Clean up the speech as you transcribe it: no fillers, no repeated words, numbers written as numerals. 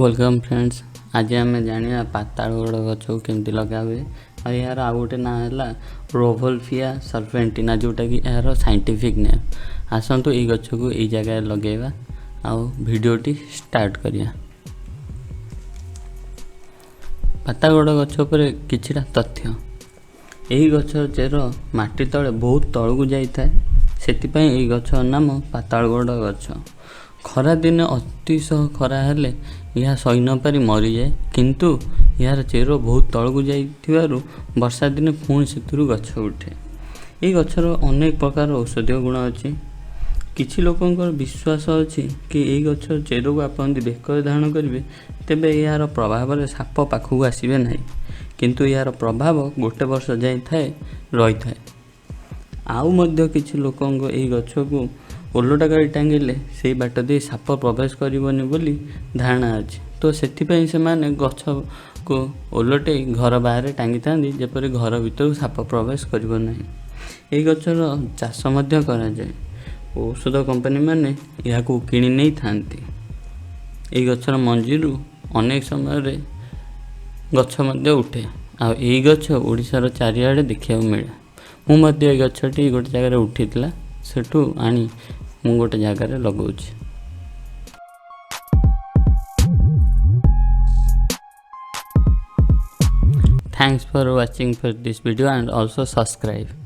Welcome friends, ଆଜି ଆମେ ଜାଣିବା ପାତାଳଗୋଡ଼ ଗଛକୁ କେମିତି ଲଗା ହୁଏ। ଆଉ ଏହାର ଆଉ ଗୋଟେ ନାଁ ହେଲା ରୋଭଲଫିଆ ସର୍ପେଣ୍ଟିନା, ଯେଉଁଟାକି ଏହାର ସାଇଣ୍ଟିଫିକ୍ ନେମ୍। ଆସନ୍ତୁ ଏଇ ଗଛକୁ ଏଇ ଜାଗାରେ ଲଗାଇବା ଆଉ ଭିଡ଼ିଓଟି ଷ୍ଟାର୍ଟ କରିବା। ପାତାଳଗୋଡ଼ ଗଛ ଉପରେ କିଛିଟା ତଥ୍ୟ। ଏହି ଗଛର ଚେର ମାଟି ତଳେ ବହୁତ ତଳକୁ ଯାଇଥାଏ, ସେଥିପାଇଁ ଏହି ଗଛର ନାମ ପାତାଳଗୋଡ଼ ଗଛ। ଖରାଦିନେ ଅତିଶୟ ଖରା ହେଲେ ଏହା ସହି ନପାରି ମରିଯାଏ, କିନ୍ତୁ ଏହାର ଚେର ବହୁତ ତଳକୁ ଯାଇଥିବାରୁ ବର୍ଷା ଦିନେ ପୁଣି ସେଥିରୁ ଗଛ ଉଠେ। ଏହି ଗଛର ଅନେକ ପ୍ରକାର ଔଷଧୀୟ ଗୁଣ ଅଛି। କିଛି ଲୋକଙ୍କର ବିଶ୍ୱାସ ଅଛି କି ଏହି ଗଛର ଚେରକୁ ଆପଣ ଯଦି ବେକରେ ଧାରଣ କରିବେ, ତେବେ ଏହାର ପ୍ରଭାବରେ ସାପ ପାଖକୁ ଆସିବେ ନାହିଁ, କିନ୍ତୁ ଏହାର ପ୍ରଭାବ ଗୋଟେ ବର୍ଷ ଯାଏଁ ରହିଥାଏ। ଆଉ ମଧ୍ୟ କିଛି ଲୋକଙ୍କ ଏହି ଗଛକୁ ଓଲଟା କରି ଟାଙ୍ଗିଲେ ସେଇ ବାଟ ଦେଇ ସାପ ପ୍ରବେଶ କରିବନି ବୋଲି ଧାରଣା ଅଛି। ତ ସେଥିପାଇଁ ସେମାନେ ଗଛକୁ ଓଲଟେଇ ଘର ବାହାରେ ଟାଙ୍ଗିଥାନ୍ତି, ଯେପରି ଘର ଭିତରକୁ ସାପ ପ୍ରବେଶ କରିବ ନାହିଁ। ଏହି ଗଛର ଚାଷ ମଧ୍ୟ କରାଯାଏ। ଔଷଧ କମ୍ପାନୀମାନେ ଏହାକୁ କିଣି ନେଇଥାନ୍ତି। ଏହି ଗଛର ମଞ୍ଜିରୁ ଅନେକ ସମୟରେ ଗଛ ମଧ୍ୟ ଉଠେ। ଆଉ ଏହି ଗଛ ଓଡ଼ିଶାର ଚାରିଆଡ଼େ ଦେଖିବାକୁ ମିଳେ। ମୁଁ ମଧ୍ୟ ଏହି ଗଛଟି ଗୋଟେ ଜାଗାରେ ଉଠିଥିଲା, ସେଠୁ ଆଣି ମୁଁ ଗୋଟେ ଜାଗାରେ ଲଗାଉଛି। Thanks for watching for this video and also subscribe.